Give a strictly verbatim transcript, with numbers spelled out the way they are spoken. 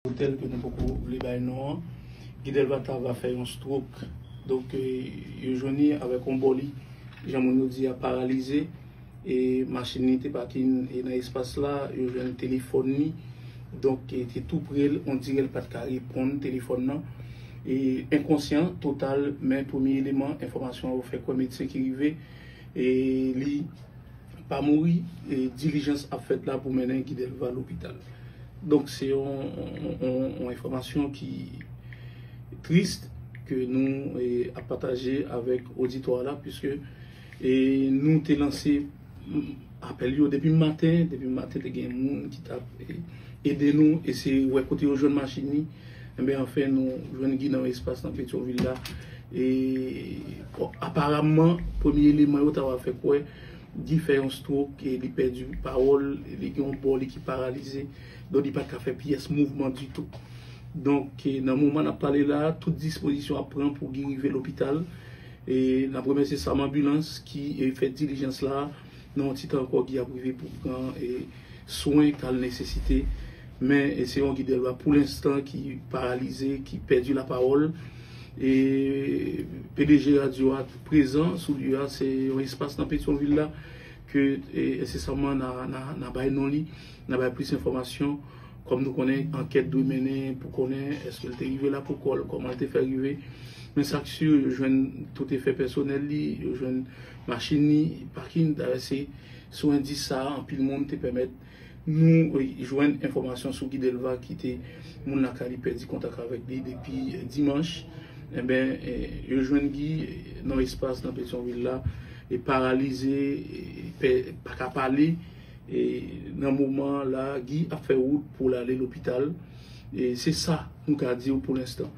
otèl ke nou poko vle bay non an. Guy Delva ta va fè yon stroke. Donk, e, yo jwenn li avèk yon bò li, jan moun yo di a, paralize. E machin li te pakin e nan espas la, yo jwenn telefòn li. Donk, e te tou pre l, on dirè l pa t ka reponn telefòn nan. E enkonsyan total, men premye eleman, enfòmasyon yo fè kwè medsen ki rive, e li pa mouri, e dilijans ap fèt la pou mennen Guy Delva lopital. Donk, se yon, yon, yon, yon enfòmasyon ki tris ke nou, e, ap pataje avèk oditwa la, piske, e, nou te lanse, mm, apèl yo depi maten, depi maten te gen moun ki t ap, e, ede nou, eseye wè kote yo jwenn machin li. Enben, anfen, nou jwenn Guy nan espas nan Petyonvil la. E, bon, aparamman, premye eleman yo ta va fè kwè Guy fè yon stroke e li pèdi pawòl, e li gen yon bò li ki paralize, donk li pa t ka fè pyès mouvman ditou. Donk, e, nan moman n ap pale la, tout dispozisyon ap pran pou Guy rive lopital. E n ap remèsye Sam Anbilans ki, e, fè dilijans la. Nan yon ti tan ankò, Guy ap rive pou pran, e, swen k al nesesite. Men, e, se yon Guy Delva pou lenstan ki paralize, ki pèdi lapawòl. E P D G radyo a prezan sou lye a, se yon espas nan Petyonvil la ke, e, ensesaman n a, n a, n a bay non li, n a bay plis enfòmasyon. Kòm nou konnen, ankèt dwe mennen pou konnen èske l te rive la pou kò l, kòman l te fè rive. Men sa k si, yo jwenn tout efè pèsonèl li, yo jwenn machin li, pakin, dayè se sou endis sa a, anpil moun te pèmèt nou, e, jwenn enfòmasyon sou Guy Delva ki te moun lakay li pèdi kontak avèk li depi dimanch. Enben, e, yo jwenn Guy, e, nan espas nan Petyonvil la, e paralize, e, pè, pa ka pale. E nan moman la, Guy ap fè wout pou l ale lopital. E se sa nou ka di w pou lenstan.